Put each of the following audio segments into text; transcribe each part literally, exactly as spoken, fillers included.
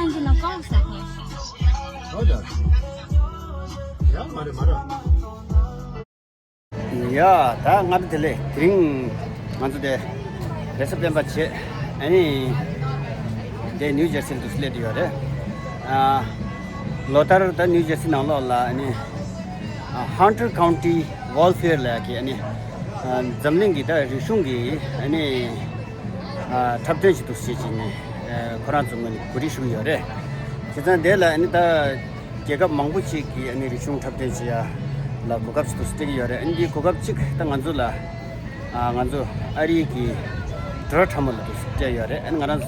ཡ། ད་སྔ་དྲོ་བདེ་ལེགས། དེ་རིང་ང་ཚོ་དེ་རེས་གཟའ་སྤེན་པ་བྱས། ཨ་ནི་དེ་ནིའུ་ཇར་སི་ལ་དུ་སླེབས་བསྡད་ཡོད་རེད། ཨ། ལོ་ལྟར་ད་ནིའུ་ཇར་སི་ནང་ལོགས་ལ་ཨ་ནི་ཨ། Hunter County Welfare ལབ་ཀྱི་ཨ་ནི་ཨ། འཛམ་གླིང་གི་ད་རིག་གཞུང་གི་ཨ་ནི་ཨ། འཁྲབ་སྟོན་ཞིག་འདུག་ཟེར་བྱས་ནས་ཨ། ཁོ་རང་ཚོ་ངོས་ནས་གོ་སྒྲིག་ཞུ་གི་ཡོད་རེད། བྱས་ཙང་དེ་ལ་ཨ་ནི་ད་རྒྱལ་ཁབ་མང་པོ་ཅིག་གིས་ཨ་ནི་རིག་གཞུང་འཁྲབ་སྟོན་བྱེད་ཡ་ལ་གོ་སྐབས་ཤིག་ཏུ་སྤྲད་ཀྱི་ཡོད་རེད། ཨ་ནི་འདིའི་གོ་སྐབས་གཅིག་ད་ང་ཚོ་ལ་ཨ། ང་ཚོ་ཨ་རིའི་གི་བྲོ་བྲ་མོ་ལ་དུ་སྤྲད་ཡོད་རེད། ཨ་ནི་ང་རང་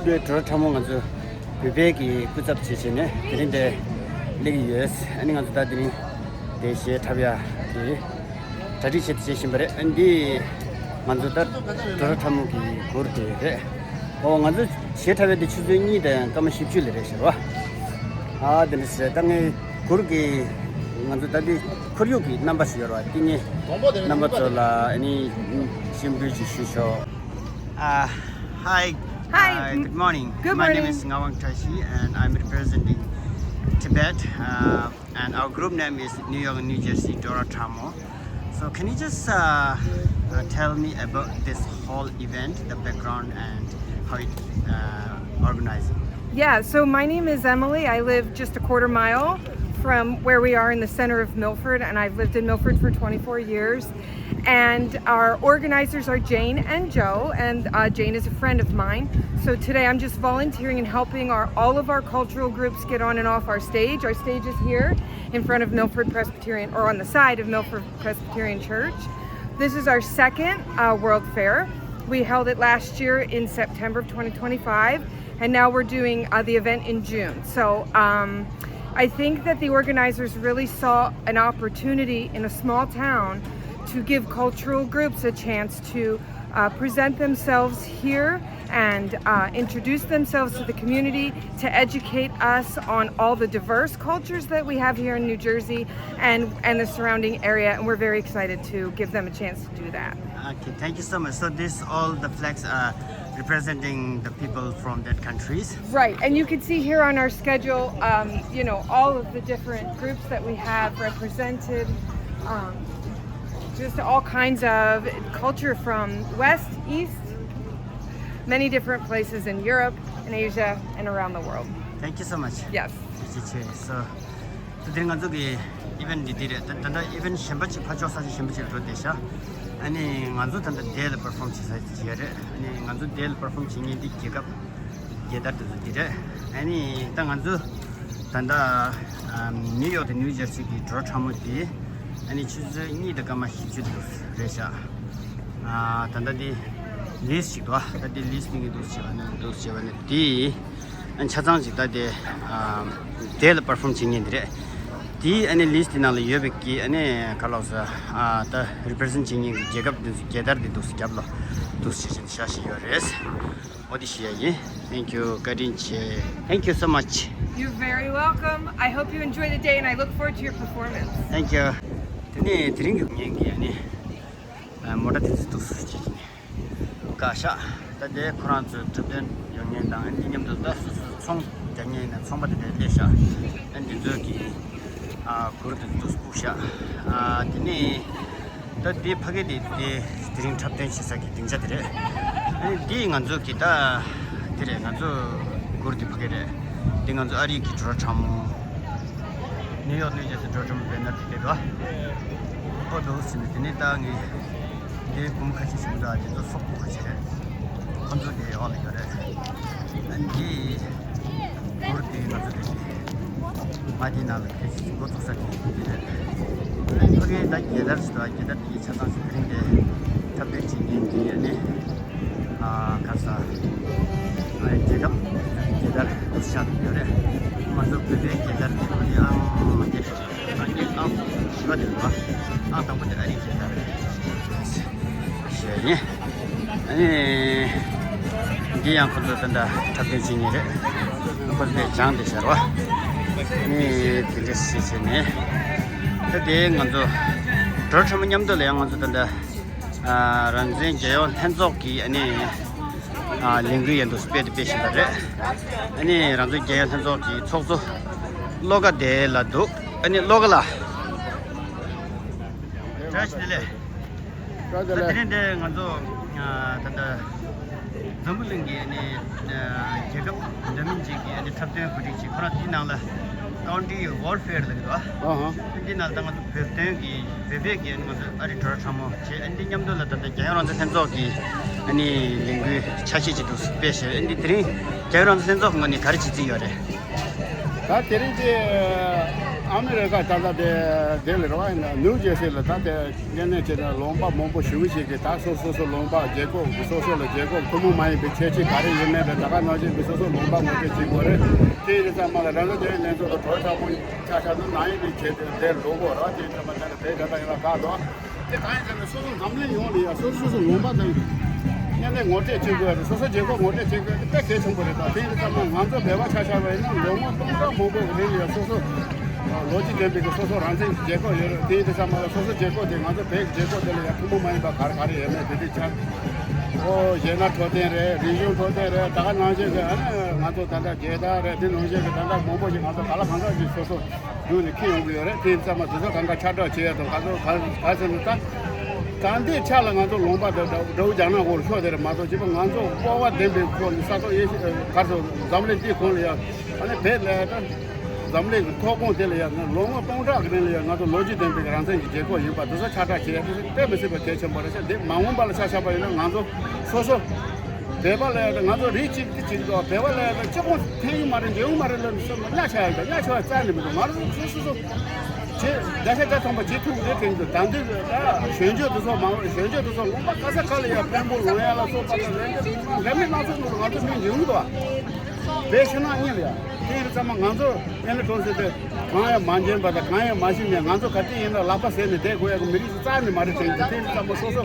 ཚོའི་བྲོ་བྲ་མོ་ང་ཚོ་བོད་པའི་གི་སྐུ་ཚབ་བྱེད་བྱས་ནས་དེ་རིང་དེ་སླེབས་ཀྱི་ཡོད། ཨ་ནི་ང་ཚོ་ད་དེ་རིང་དེ་གཞས་འཁྲབ་ཡ་གི་གྲ་སྒྲིག་བྱེད་བྱེད་བཞིན་པ་རེད། ཨ་འདི་ང་ཚོ་ད་བྲོ་བྲ་མོ་གི་གུར་དེ་རེད། ཨོ་ང་ཚོ་གཞས་འཁྲབ་ཡ་དེ་ཆུ་ཚོད་གཉིས་དང་སྐར་མ་བཞི་བཅུ་ལ་རེད་ཟེར་བ། ཨ་དེ་འདྲ་ཟེར། ད་ངའི་གུར་གི་ང་ཚོ་ད་འདི་ཁོར་ཡུག་གི་རྣམ་པ་ཞིག་ཡོད་རེད་བ། དེ་ངའི་རྣམ་པ་ཚོ་ལ་ཨ་ནི་ཞུ་འབུལ་ཅིག་ཞུ་ཤོག་ཨ། Hi. Hi. Uh, good morning. Good morning. My name is Ngawang Tashi, and I'm representing Tibet. Uh, and our group name is New York, New Jersey, Dora Tramo. So can you just uh, uh, tell me about this whole event, the background, and how it uh, organized? Yeah, so my name is Emily. I live just a quarter mile from where we are in the center of Milford, and I've lived in Milford for twenty-four years. And our organizers are Jane and Joe, and uh, Jane is a friend of mine. So today I'm just volunteering and helping our, all of our cultural groups get on and off our stage. Our stage is here in front of Milford Presbyterian, or on the side of Milford Presbyterian Church. This is our second uh, World Fair. We held it last year in September of twenty twenty-five, and now we're doing uh, the event in June. So um, I think that the organizers really saw an opportunity in a small town to give cultural groups a chance to uh, present themselves here and uh, introduce themselves to the community, to educate us on all the diverse cultures that we have here in New Jersey and, and the surrounding area. And we're very excited to give them a chance to do that. Okay, thank you so much. So this, all the flags are representing the people from that countries. Right, and you can see here on our schedule, um, you know, all of the different groups that we have represented. Um, just all kinds of culture from west, east, many different places in Europe and Asia and around the world. Thank you so much. Yes. ཅེས་ཅེས། So དེ་ང་ཚོ་གི་event འདི་འདི་རེད། ད་ད་ལྟ་event གཞན་པ་ཅིག་ཕར་ཕྱོགས་ས་ཆ་གཞན་པ་ཅིག་འགྲོ་བསྡད་ཤག་ཨ་ནི་ང་ཚོ་ད་ལྟ་དེ་ལ་perform བྱེད་ས་ཅིག་ཡོད་རེད། ཨ་ནི་ང་ཚོ་དེ་ལ་perform བྱེད་མཁན་འདི་རྒྱལ་ཁབ་རྒྱལ་དར་དེ་ཚོ་འདི་རེད། ཨ་ནི་ད་ང་ཚོ་ད་ལྟ་ཨམ་ནིའུ་ཡོག་དང་ནིའུ་ཇར་སི་གི་བྲོ་ཁྲ་མོ་དེ་ཨ་ནི་ཆུ་ཚོད་གཉིས་དང་སྐར་མ་བཞི་བཅུ་དེ་རེད་ཤག་ཨ་ད་ལྟ་དེ་list ཅིག་འདུག་ད་དེ་list གཉིས་འདུག་བྱས་པ་ནི་འདུག་བྱས་པ་ནི་དེ། ཨ་ཆ་ཚང་ཅིག་ད་དེ་ཨ་དེ་ལ་perform བྱེད་མཁན་དེ་རེད། དེའི་ཨ་ནི་list དེ་ནང་ལ་ཡོད་པའི་གི་ཨ་ནི་ག་ལོག་ས་ཨ་ད་represent བྱེད་མཁན་གི་རྒྱལ་ཁབ་དེ་ཚོ་རྒྱལ་དར་དེ་འདུག་སེ་རྒྱབ་ལ་འདུག་སེ་བྱེད་བཞིན་བཞག་བཞིན་ཡོད་རེད། འོ་དེ་ཞུ་ཡ་ཡིན། Thank you. བཀའ་དྲིན་ཆེ། Thank you so much. You're very welcome. I hope you enjoy the day and I look forward to your performance. Thank you. དེ་ནས་དེ་རིང་གི་ངེད་ཀྱི་ཨ་ནི་མོ་ཊ་དེ་ཚོ་འདུག་སེ་བྱེད་ཀྱི་ནི། བཀའ་ཤག་ད་ལྟའི་ཁོ་རང་ཚོའི་འཁྲབ་སྟོན་ཡོང་མཁན་དང་ཨ་ནི་མཉམ་དུ་ད་སོ་སོ་ཚོང་རྒྱག་མཁན་ཡིན་ན་ཚོང་པ་དེ་འདྲ་སླེབས་ཤག་ཨ་འདི་ཚོས་ཀྱི་ཨ་གུར་དེ་ཚོ་སྤུག་ཤག་ཨ་དེ་ནས་ད་འདི་ཕ་གི་དེ་དེ་དེ་རིང་འཁྲབ་སྟོན་བྱེད་ས་གི་སྡིངས་ཆ་དེ་རེད། ཨ་ནི་འདི་ང་ཚོ་གི་ད་དེ་རེད། ང་ཚོ་གུར་དེ་ཕ་གི་རེད། འདི་ང་ཚོ་ཨ་རི་གི་བྲོ་ཁྲ་མོ། ནིའུ་ཡོག་ནིའུ་ཇར་སི་བྲོ་ཁྲ་མོ་བེ་ནར་དེ་དེ་རེད་བ། ཨོ་འདུག་ཟེར་ནས་དེ་ནས་ད་ངས་འདིའི་བུ་མོ་ཁ་ཤས་ཤིག་འདུག་དེ་ཚོ་སོག་པོ་ཁ་ཤས་རེད། ཁོ་ཚོ་དེ་འོག་ལ་ཡོད་རེད། ཨ་འདི་གུར་དེ་ང་ཚོ་དེ་ང་དེའི་ནང་ལ་དེ་འགོ་བཙུགས་ས་དེ་དེ་རེད། ཨ་ཕ་གིའི་ད་རྒྱལ་དར་ཞིག་འདུག་རྒྱལ་དར་དེ་ཆ་ཚང་ཞིག་དེ་རིང་དེ་འཁྲབ་སྟོན་བྱེད་མཁན་དེ་ཡོད་ནས། ཨ་ག་ས། ཨ་རྒྱལ་ཁབ་རྒྱལ་དར་འདུག་ཤག་ཡོད་རེད། ང་ཚོ་བོད་པའི་རྒྱལ་དར་དེ་ང་ནི་ཨང་དེ་རེད། ཨང་གཉིས་ཨང་བཞི་པ་དེ་རེད་བ། ཨང་དང་པོ་དེ་ཨ་རིའི་རྒྱལ་དར་རེད། ཞེས་ནས། ཨ་ནི། འདི་ཡང་ཁོ་ཚོ་ད་ལྟ་འཁྲབ་སྟོན་བྱེད་མཁན་རེད། ཁོ་ཚོ་དེ་སྦྱངས་ཏེ་ཤར་བ། ཨ་ནི་དེ་འདྲ་ཞིག་བྱས་ནས། ད་དེ་ང་ཚོ་བྲོ་ཁྲ་མོ་མཉམ་དུ་ལ་ཡང་ང་ཚོ་ད་ལྟ། ཨ་རང་བཙན་རྒྱལ་ཡོངས་ལྷན་ཚོགས་ཀྱི་ཨ་ནི་ ཨ་ལས་འགུལ་ཡང་དུ་སྤེལ་དུ་སྤེལ་བཞིན་པ་རེད། ཨ་ནི་རང་ཚོའི་རྒྱལ་ཡོངས་ལྷན་ཚོགས་ཀྱི་ཚོགས་གཙོ་བློ་དགའ་བདེ་ལགས་འདུག་ཨ་ནི་བློ་དགའ་ལགས། བཀྲ་ཤིས་བདེ་ལེགས། བཀྲ་ཤིས་བདེ་ལེགས། དེ་རིང་འདི་ང་ཚོ་ད་ལྟ་འཛམ་བུ་གླིང་གི་ཨ་ནི་རྒྱལ་ཁབ་འདྲ་མིན་ཅིག་གི་ཨ་ནི་འཁྲབ་སྟོན་གོ་སྒྲིག་ཅིག་ཁོ་རང་དེའི་ནང་ལ་County World Fair ལབ་ཀྱི་འདུག་ཨ་ཧ། འདི་ནང་ད་ང་ཚོ་བོད་དོན་གྱི་བོད་པའི་གི་ང་ཚོ་ཨ་རི་བྲོ་ཁྲ་མོ་བྱས། ཨ་འདི་མཉམ་དུ་ལ་ད་ལྟ་རྒྱལ་ཡོངས་རང་བཙན་ལྷན་ཚོགས་ཀྱི་ཨ་ནི་ལས་འགུལ་ཆ་ཤས་ཅིག་འདུག་སྤེལ་ཞེས། ཨ་འདི་དེ་རིང་རྒྱལ་ཡོངས་རང་བཙན་ལྷན་ཚོགས་ངོས་ནས་ག་རེ་བྱེད་རྩིས་ཡོད་རེད། ད་དེ་རིང་དེ་ཨ་མི་རི་ཀ་ད་ལྟ་དེ་དེ་ལ་རེད་བ། ནིའུ་ཇེར་སི་ལ་ད་དེ་དངོས་གནས་བྱས་ན་ལུང་པ་མང་པོ་ཞེ་པོ་ཞིག་གིས་ད་སོ་སོ་སོ་ལུང་པ་རྒྱལ་ཁབ་སོ་སོ་ལ་རྒྱལ་ཁབ་ཐུན་མོང་མ་ཡིན་པའི་ཁྱད་ཆོས་ག་རེ་ཡོད་མེད་ལ་ད་ག་ནང་བཞིན་གྱི་སོ་སོ་ལུང་པ་ངོ་སྤྲོད་བྱེད་དགོས་རེད། དེ་ཡིན་ཙང་མ་ལ་རང་དགའ་རྒྱལ་ཡོངས་ལྷན་ཚོགས་དོ་དྲག་པོ་ཆ་བཞག་ན་ནང་ཡིན་པའི་ཁྱད་དེ་དེར་འགྲོ་དགོས་རེད། དེ་ཡིན་ཙང་མ་ད་ལ་དེ་ད་ལྟ་ཡིན་ལ་དགའ་འདུག་དེ་གང་ཡིན་ཟེར་ན་སོ་སོ་འཛམ་གླིང་ཡོངས་ལ་ཡ་སོ་སོ་སོ་སོ་ལུང་པ་དང་། དངོས་གནས་ངོ་སྤྲོད་བྱེད་དགོས་རེད། སོ་སོ་རྒྱལ་ཁབ་ངོ་སྤྲོད་བྱེད་དགོས་རེད། དེ་གལ་ཆེན་པོ་རེད། ད་དེ་ཡིན་དུས་ཙམ་པ་ང་ཚོ་བོད་པ་ཆ་བཞག་པ་ཡིན་ན་ལོ་ངོ་སྟོང་ཕྲག་མང་པོ་གི་རིང་ལ་སོ་སོ་ལོ་རྒྱུས་ལྡན་པའི་གི་སོ་སོ་རང་བཙན་གྱི་རྒྱལ་ཁབ་ཡོད་རེད། དེ་ཡིན་དུས་ཙམ་པ་ལ་སོ་སོ་རྒྱལ་ཁབ་དེ་ང་ཚོ་བོད་ཀྱི་རྒྱལ་ཁབ་དེ་ལ་ཡང་ཐུན་མོང་མ་ཡིན་པ་ག་རེ་ག་རེ་ཡོད་མེད་དེ་དེ་ཆ། ཨོ་གཞས་སྣ་འཁྲབ་སྟོན་རེད། རིག་གཞུང་འཁྲབ་སྟོན་རེད། ད་ག་ནང་བཞིན་གི་ཨ་ནི་ང་ཚོ་ད་ལྟ་རྒྱལ་དར་རེད། དེ་ནང་བཞིན་གི་ད་ལྟ་མང་པོ་ཞིག་ང་ཚོ་ག་ལ་གང་འདྲ་ཞིག་སོ་སོ། བརྒྱུད་ནས་འཁྱེར་ཡོང་གི་ཡོད་རེད། དེ་ཚང་མ་དེ་ཚོ་གང་ག་ཁྱབ་བསྒྲགས་བྱེད་ཡ་དང་ག་ཚོད་ག་ག་ཚོད་ནས་ད་གང་ལྟའི་ཆ་ལ་ང་ཚོ་ལུང་པ་དང་འདྲ་འདྲ་བོ་རྒྱ་ནག་འོག་ལ་ཤོར་དེ་རེད་མ་གཏོགས་བྱས་པ་ང་ཚོ་སྤོབས་པ་ལྡན་པའི་ཁོངས་ནས་ས་ཐོག་ཡེ་ཤེས་ག་ཚོད་འཛམ་གླིང་འདིའི་ཁོངས་ལ་ཡ་ཨ་ནི་བོད་ལ་ད་འཛམ་གླིང་གི་མཐོ་ཁོངས་དེ་ལ་ཡ་ལོ་ངོ་སྟོང་ཕྲག་གི་རིང་ལ་ཡ་ང་ཚོ་ལོ་རྒྱུས་ལྡན་པའི་རང་བཙན་གྱི་རྒྱལ་ཁབ་ཡིན་པ་དེ་ཚོ་ཁྱབ་བསྒྲགས་བྱེད་ཡ་དེ་དཔེ་མི་སྲིད་པ་གལ་ཆེན་པོ་རེད་ཤག་འདི་མ་འོངས་པ་ལ་ཆ་བཞག་པ་ཡིན་ན་ང་ཚོ་སོ་སོ། བོད་པ་ལ་ཡང་ང་ཚོ་རིགས་གཅིག་དེ་གཅིག་འདུག་བོད་པ་ལ་ཡང་སྤྱི་ཁོངས་འཐེན་ཡོང་མ་རེད། འཇལ་ཡོང་མ་རེད་ལབ་ནས་སེམས་ལ་གཉའ་ཆ་ཡ་གཉའ་ཆ་བ་རྩ་ནས་མི་འདུག་ང་རང་ཚོ་སོ་སོ་བྱེད་བརྒྱ་ཆ་བརྒྱ་ཐམ་པ་བྱེད་ཐུབ་རེད་དྲན་གྱི་འདུག་ད་འདི་ད་གཞོན་སྐྱེས་དེ་ཚོ་མང་གཞོན་སྐྱེས་དེ་ཚོ་ལུང་པ་ག་ས་ག་ལ་ཡང་དཔོན་པོ་ལོང་ཡ་ལ་སོགས་པ་དང་ལས་འདྲ་མི་སྣ་ཚོགས་ཚོ་ང་ཚོ་མི་འཇོན་འདུག་བོད་ཕྱི་ནང་གཉིས་ལ་ཡ་དེ་ཡིན་ཙང་མ་ང་ཚོ་ཨེ་ནི་གྲོང་གསེབ་དེ། གང་ཡང་མ་མཇལ་བ་དང་གང་ཡང་མ་ཤེས་ནས་ང་ཚོ་ག་དུས་ཡིན་ན་ལག་པ་ཟས་ནས་བསྡད་དགོས་ཡག་གི་མི་རིགས་སུ་རྩ་ནས་མ་རེད་དྲན་གྱི་དེ་ཙམ་པ་སོ་སོ།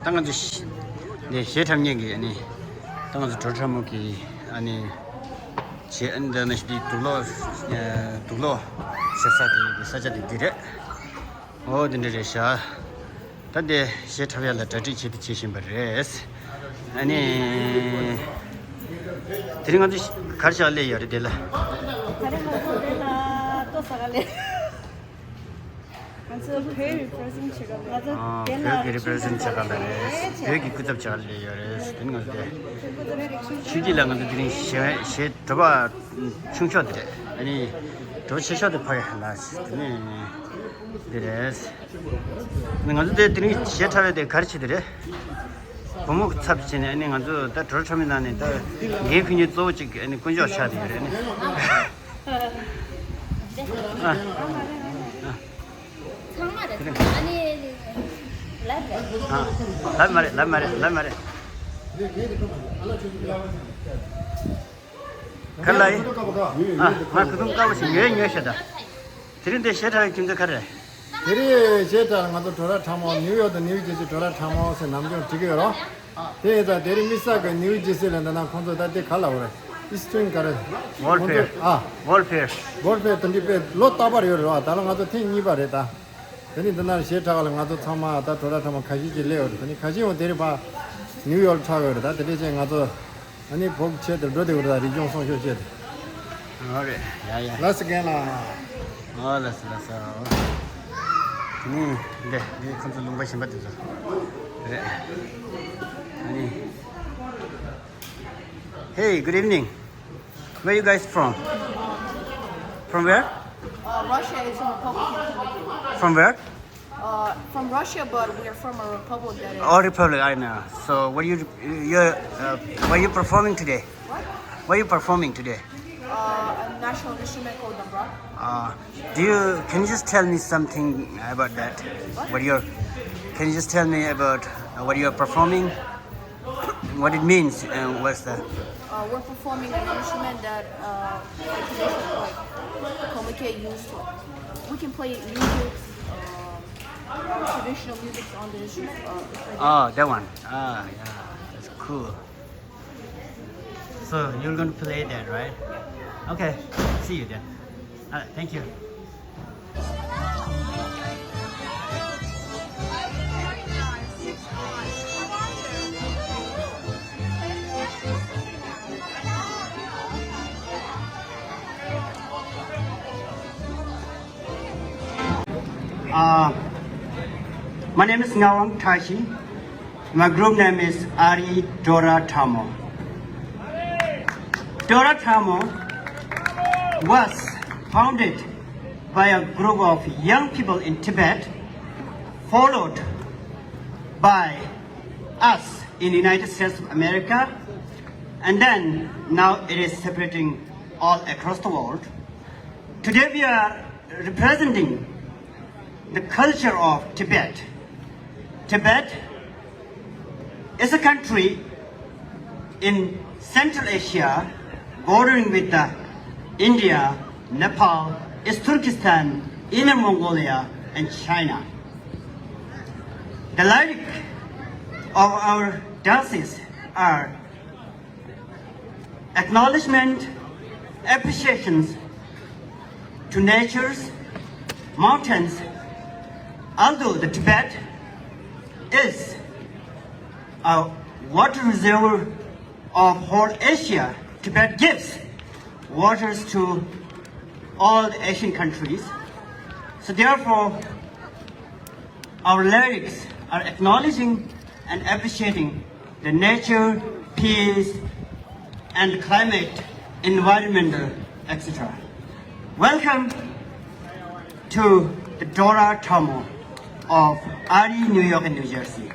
ད་ང་ཚོ་ནས་གཞས་འཁྲབ་མཁན་གྱི་ཨ་ནི་ད་ང་ཚོ་བྲོ་ཁྲ་མོ་གི་ཨ་ནི་གཞས་ཨ་ནི་ད་ནི་འདི་དུག་ལོག་དུག་ལོག་ཤར་ས་དེ་ས་ཆ་དེ་འདི་རེད། ཨོ་དེ་འདྲ་རེད་ཤག་ད་དེ་གཞས་འཁྲབ་ཡ་ལ་གྲ་སྒྲིག་བྱེད་དུ་བྱེད་བཞིན་པ་རེད། ཨ་ནི་དེ་རིང་ང་ཚོ་གར་ཞག་སླེབས་ཡོད་རེད་དེ་ལ། ག་རེ་ང་ཚོ་དེ་ལ་ལྟོ་ཟ་ག་སླེབས། ང་ཚོ་བོད་རི་པི་རི་ཟེན་བྱེད་ག་སླེབས། ང་ཚོ་ཨ་དེ་ལ་བོད་ཀྱི་རི་པི་རི་ཟེན་བྱེད་ག་སླེབས་རེད། བོད་ཀྱི་སྐུ་ཚབ་བྱེད་ག་སླེབས་ཡོད་རེད། དེ་ནི་ང་ཚོ་དེ་ཆུ་སྐྱིད་ལ་ང་ཚོ་དེ་རིང་གཞས་གཞས་དྲོ་པ་ཆུང་ཤོས་དེ་རེད། ཨ་ནི་དྲོ་པ་ཆེ་ཤོས་དེ་ཕ་གི་ལ་དེ་ནི་འདི་རེད། ང་ཚོ་དེ་དེ་རིང་གཞས་འཁྲབ་ཡ་དེ་ག་རེ་བྱེད་དེ་རེད། བུ་མོ་གི་ཚབ་བྱས་ནས་ཨ་ནི་ང་ཚོ་ད་བྲོ་ཁྲ་མོའི་ནང་ནས་ད་འགན་འཁུར་མཁན་གཙོ་བོ་གཅིག་ཨ་ནི་དཀོན་མཆོག་ཆགས་བསྡད་ཡོད་རེད་ཨ་ནི། ཨ། ཚང་མ་རེད། ཚང་མ་ཨ་ནི་ལབ་རེད། ཨ། ལབ་མ་རེད། ལབ་མ་རེད། ལབ་མ་རེད། ག་ལ་ཡིན། ཨ། ང་གོས་ཐུང་དཀར་པོ་ཞིག་ཉོས་ཉོས་ཤག་ད། དེ་རིང་འདི་གཞས་འཁྲབ་ཡ་ཁྱིམ་ཚང་ག་རེ་རེད། དེ་རིང་གཞས་གྲས་ལ་ང་ཚོ་བྲོ་ར་ཁྲ་མོ། ནིའུ་ཡོག་དང་ནིའུ་ཇེར་སི་བྲོ་ར་ཁྲ་མོ་ཟེར་ནམ་རྒྱུན་བྲིས་ཀྱི་ཡོད་རོ། དེ་ཡིན་ཙང་དེ་རིང་དམིགས་བསལ་གྱི་ནིའུ་ཇེར་སི་ལ་འདི་ན་ཁོང་ཚོ་ད་དེ་ག་ལབ་དགོས་རེད། ཨིས་ཊརན་ག་རེ། ཝོལ་ཕེར། ཁོང་ཚོ་ཨ། ཝོལ་ཕེར། ཝོལ་ཕེར་དེ་འདྲ་དཔེ་ལོ་རྟག་པར་ཡོད་རེད་བ། ད་ལ་ང་ཚོ་ཐེངས་གཉིས་པ་རེད་ད། དེ་ནི་འདི་ན་གཞས་གྲས་ལ་ང་ཚོ་ཚང་མ་ད་བྲོ་ར་ཁྲ་མོ་ཁ་ཤས་ཅིག་སླེབས་ཡོད་རེད། དེ་ནི་ཁ་ཤས་ཡང་དེ་རིང་ཕར་ནིའུ་ཡོག་ལ་འཁྲབ་ཡོད་རེད། ད་དེ་འདྲས་བྱས་ང་ཚོ། ཨ་ནི་བོད་ཆེད་དུ་འགྲོ་བདེ་བོ་རེད། རིག་གཞུང་སྲུང་སྐྱོབ་ཆེད་དུ། ཨོ་རེད། ཡ་ཡ། ལགས་སོ་རྒན་ལགས། ཨོ་ལགས་སོ་ལགས་སོ། ཨ་ནི་འདི་འདི་ཁོང་ཚོ་ལུང་པ་གཞན་པ་དེ་ཚོ་རེད། ཨ་ནི། Hey, good evening. Where you guys from? From where? Uh, Russia is a Republican country. From where? Uh, from Russia, but we are from a republic that is. Oh, republic, I know. So, what you you uh, what you performing today? What? What you performing today? Uh, a national instrument called dombra. Uh, do you can you just tell me something about that? What? What you're Can you just tell me about uh, what you're performing? What it means and what's the Uh, we're performing an instrument that uh, like, like Komiké used to. We can play music, um, traditional music on the instrument. Uh, it's like Oh, that one. Ah, yeah, that's cool. So you're gonna play that, right? Okay, see you then. All right, thank you. Uh, my name is Ngawang Tashi. My group name is Ari Dora Tamo. Dora Tamo was founded by a group of young people in Tibet, followed by us in the United States of America, and then now it is separating all across the world. Today we are representing the culture of Tibet. Tibet is a country in Central Asia bordering with the India, Nepal, East Turkestan, Inner Mongolia, and China. The lyric of our dances are acknowledgement, appreciations to natures, mountains. Although the Tibet is a water reservoir of whole Asia, Tibet gives waters to all the Asian countries. So therefore, our lyrics are acknowledging and appreciating the nature, peace, and climate, environmental, et cetera. Welcome to the Dora Tamo of Ari, New York, and New Jersey.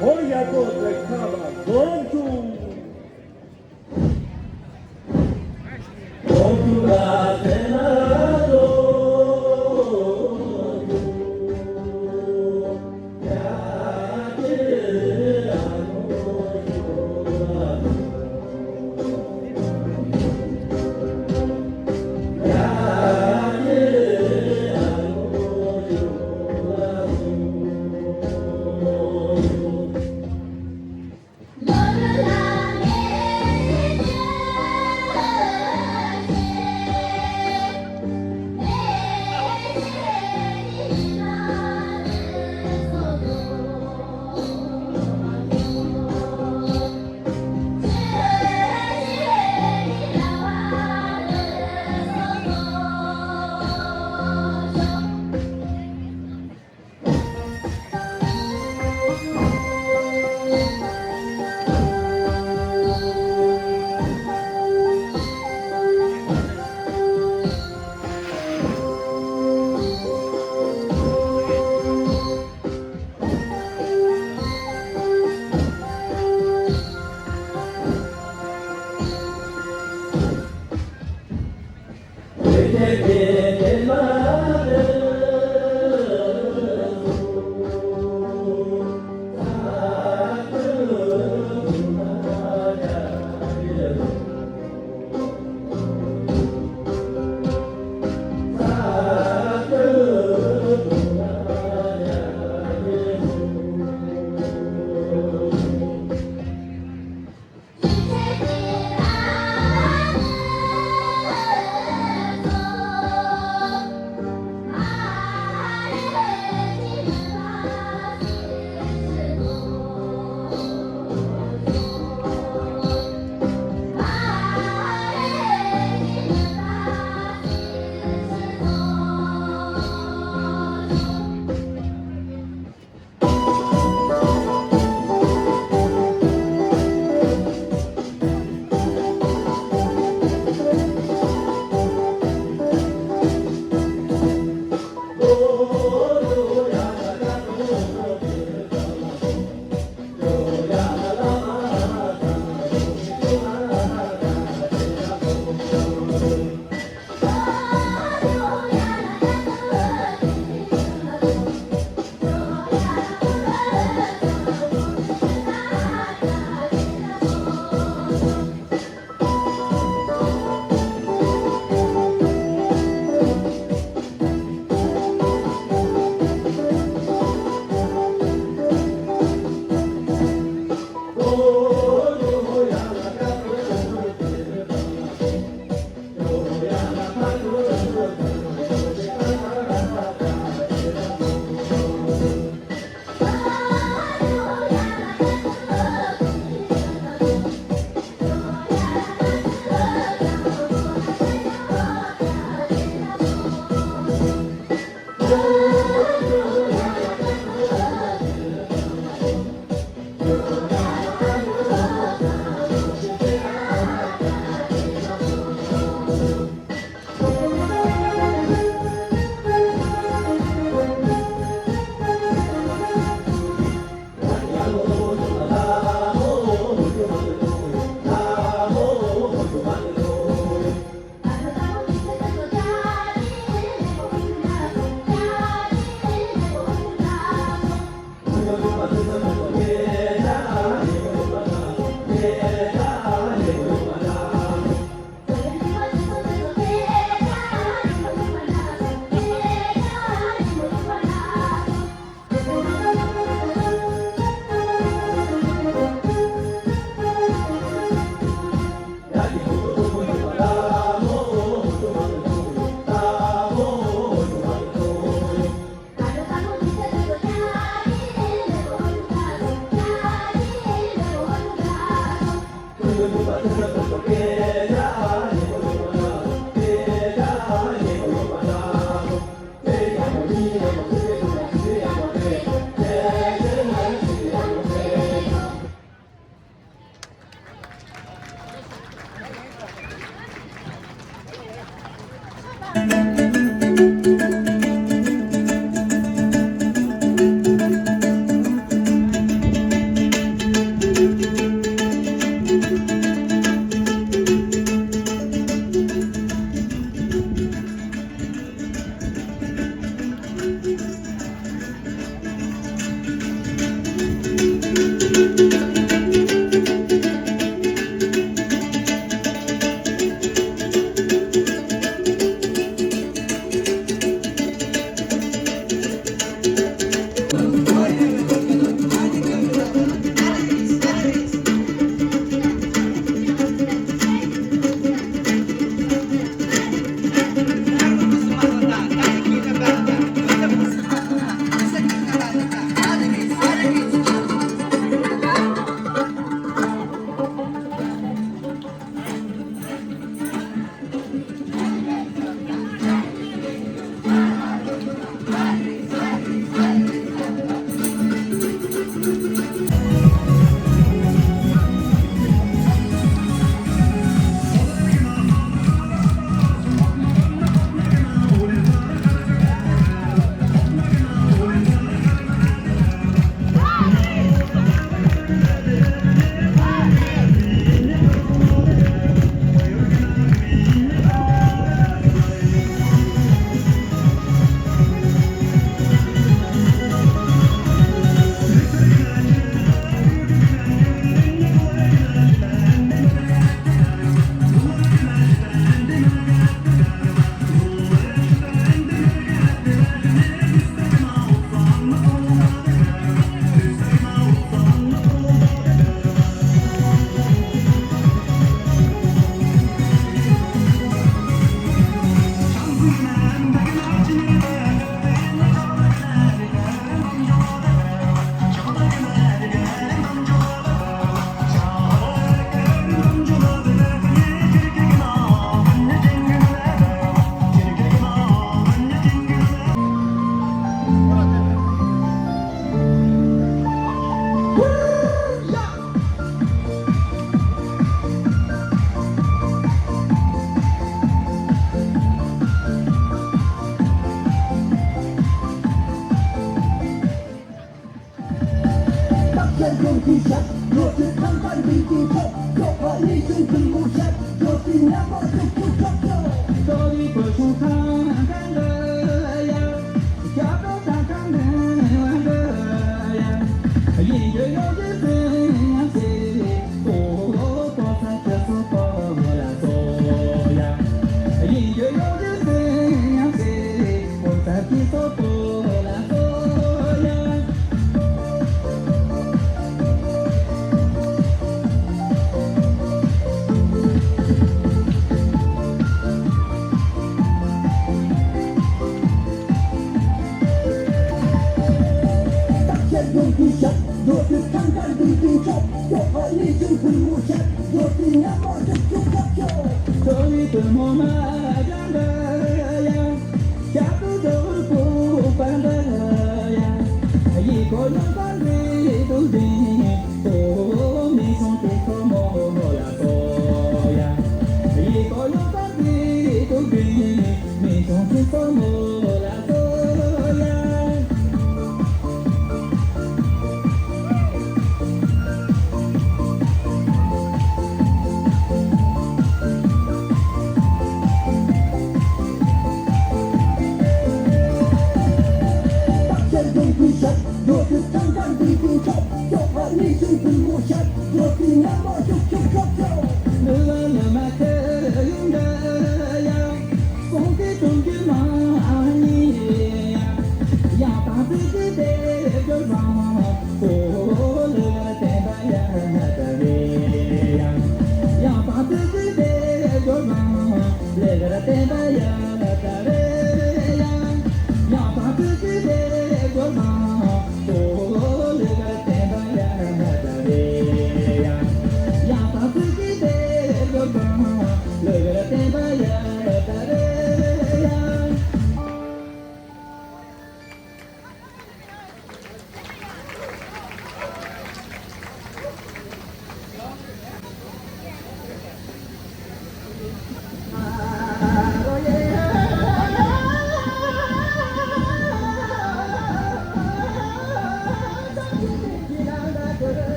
ཧོར་ཡ་ཏོ་དེ་ཁ་ལ་འཛོམས་བྱུང་། འཛོམས་བྱུང་ལ་དེ་ན་འགྲོ།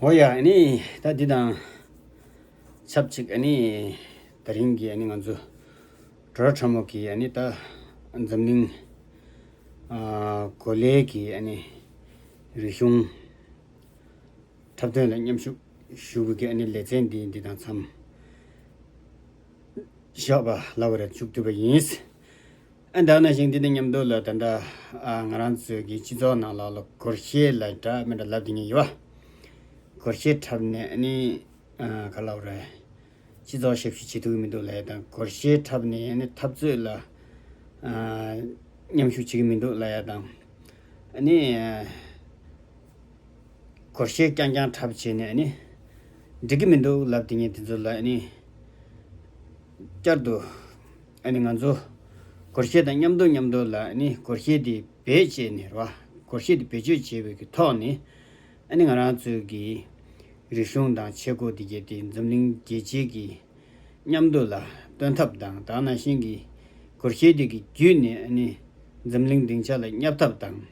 འོ་ཡ། ཨ་ནི་ད་འདི་དང་ཆབས་ཅིག་ཨ་ནི་ད་རིང་གི་ཨ་ནི་ང་ཚོ་བྲོ་བྲོ་ཁྲ་མོ་གི་ཨ་ནི་ད་འཛམ་གླིང་ཨ་གོ་ལའི་གི་ཨ་ནི་རིག་གཞུང་འཁྲབ་སྟོན་ལ་མཉམ་ཞུགས་ཞུ་དགོས་ཀྱི་ཨ་ནི་ལེ་ཚན་འདི་འདི་དང་མཚམས་བཞག་པ་ལབ་པ་རེད། མཇུག་བསྡུས་པ་ཡིན། ཨ་ད་ནང་བཞིན་འདི་དང་མཉམ་དུ་ལ་ད་ལྟ་ཨ་ང་རང་ཚོའི་གི་སྤྱི་ཚོགས་ནང་ལོགས་ལ་སྒོར་གཞས་ལ་འདྲ་མི་འདྲ་ལབ་བསྡད་མཁན་ཡོད་པ། སྒོར་གཞས་འཁྲབ་ནས་ཨ་ནི་ ཨ་ག་ལབ་རེད། སྤྱི་ཚོགས་ཞབས་ཞུ་བྱེད་ཐུབ་ཀྱི་མི་འདུག་ལབ་ཡ་དང་། སྒོར་གཞས་འཁྲབ་ནས་ཨ་ནི་འཐབ་རྩོད་ལ་ཨ་མཉམ་ཞུགས་བྱེད་ཀྱི་མི་འདུག་ལབ་ཡ་དང་། ཨ་ནི་ཨ་སྒོར་གཞས་རྐྱང་རྐྱང་འཁྲབ་བྱས་ནས་ཨ་ནི་འགྲིག་གི་མི་འདུག་ལབ་དེ་ཉིད་དེ་ཚོ་ལ་ཨ་ནི་བསྐྱར་དུ་ཨ་ནི་ང་ཚོ་སྒོར་གཞས་དང་མཉམ་དུ་མཉམ་དུ་ལ་ཨ་ནི་སྒོར་གཞས་དེ་བེད་སྤྱད་ནས་རེད་བ། སྒོར་གཞས་དེ་བེད་སྤྱོད་བྱས་པའི་གི་ཐོག་ནས་ཨ་ནི་ང་རང་ཚོའི་གི་རིག་གཞུང་དང་ཆས་གོས་དེ་གྱད་དེ་འཛམ་གླིང་རྒྱལ་སྤྱིའི་གི་མཉམ་དུ་ལ་སྟོན་ཐབས་དང་། ད་ག་ནང་བཞིན་གི་སྒོར་གཞས་དེ་གི་བརྒྱུད་ནས་ཨ་ནི་འཛམ་གླིང་སྡིངས་ཆ་ལ་བསྙབ་ཐབས་དང་།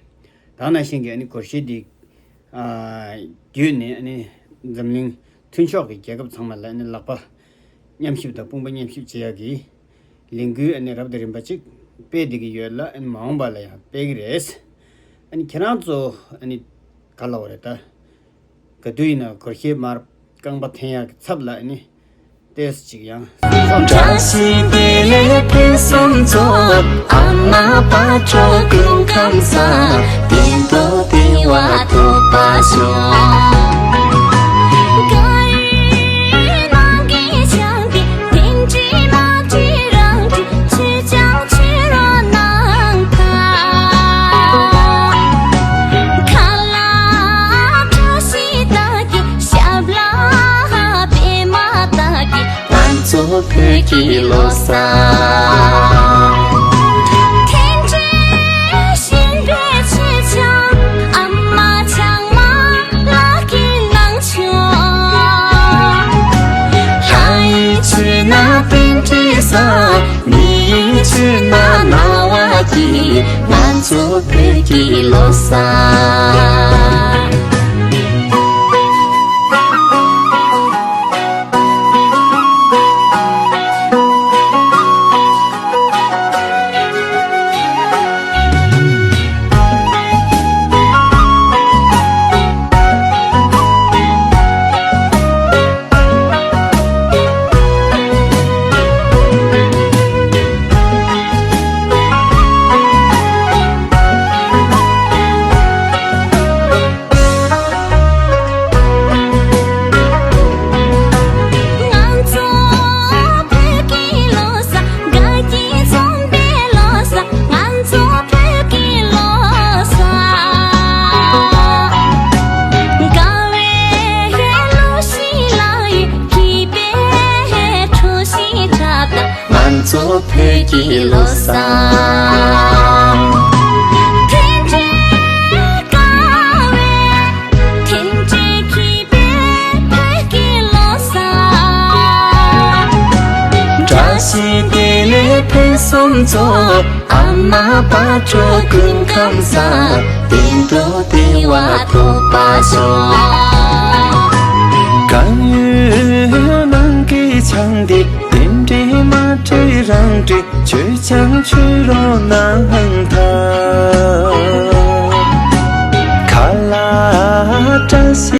ད་ག་ནང་བཞིན་གི་ཨ་ནི་སྒོར་གཞས་དེ་ཨ་བརྒྱུད་ནས་ཨ་ནི་འཛམ་གླིང་མཐུན་ཕྱོགས་ཀྱི་རྒྱལ་ཁབ་ཚང་མ་ལ་ཨ་ནི་ལག་པ་མཉམ་གཤིབ་དང་དཔུང་པ་མཉམ་གཤིབ་བྱེད་ཡག་གི་ལས་འགུལ་ཨ་ནི་རབ་དང་རིམ་པ་ཅིག་སྤེལ་བསྡད་ཀྱི་ཡོད་ལ། ཨ་ནི་མ་འོངས་པ་ལ་ཡང་སྤེལ་གྱི་རེད། ཨ་ནི་ཁྱེད་རང་ཚོ་ཨ་ནི་ག་ལབ་རེད། ད་ག་དུས་ཡིན་ན་སྒོར་གཞས་མར་རྐང་པ་འཐེན་ཡག་གི་ཚབ་ལ་ཨ་ནི་ཏོག་ཙམ་ཅིག་ཡང་བཀྲ་ཤིས་བདེ་ལེགས་ཕུན་སུམ་ཚོགས། ཨ་མ་དཔལ་འབྱོར་སྐུ་ཁམས་བཟང་། བདེ་འགྲོ་བདེ་བ་ཐོབ་པ་ཤོག། དཀར་ཡོལ་ནང་གི་ཆང་དེ། བདེན་འདྲེ་མ་འདྲེ་རང་འདྲེ། ཆོས་ཀྱང་ཆོས་རོ་ནང་ཐང་། ཁ་ལག་བཀྲ་ཤིས་རྟགས་ཀྱི། ཞབས་ལ་པད་མ་རྟགས་ཀྱི། ང་ཚོ་བོད་ཀྱི་ལོ་གསར། དེ་འདྲའི་ཞིམ་པའི་ཆོས་ཆང་། ཨ་མ་ཆང་མ་ལག་གི་ནང་ཆོག། ལྷ་ཡི་མཆོད་ན་རྟེན་འབྲེལ་བཟང་། མིའི་ཆོས་ན་ན་བ་གི། ང་ཚོ་བོད་ཀྱི་ལོ་གསར། ང་ཚོ་བོད་ཀྱི་ལོ་གསར། དགའ་སྐྱིད་འཛོམས་པའི་ལོ་གསར། ང་ཚོ་བོད་ཀྱི་ལོ་གསར། དགའ་བའི་གླུ་ཞིག་ལ་ཡི། སྐྱིད་པའི་གྲོགས་ཤིག་འཁྲབ་དང་། ང་ཚོ་བོད་ཀྱི་ལོ་གསར། དེ་འདྲའི་དགའ་བའི། དེ་འདྲའི་སྐྱིད་པའི་བོད་ཀྱི་ལོ་གསར། བཀྲ་ཤིས་བདེ་ལེགས་ཕུན་སུམ་ཚོགས། ཨ་མ་དཔལ་འབྱོར་སྐུ་ཁམས་བཟང་། བདེ་འགྲོ་བདེ་བ་ཐོབ་པ་ཤོག། དཀར་ཡོལ་ནང་གི་ཆང་དེ། བདེན་འདྲེ་མ་འདྲེ་རང་འདྲེ། ཆོས་ཆང་ཆོས་རོ་ནང་ཐང་། ཁ་ལག་བཀྲ་ཤིས།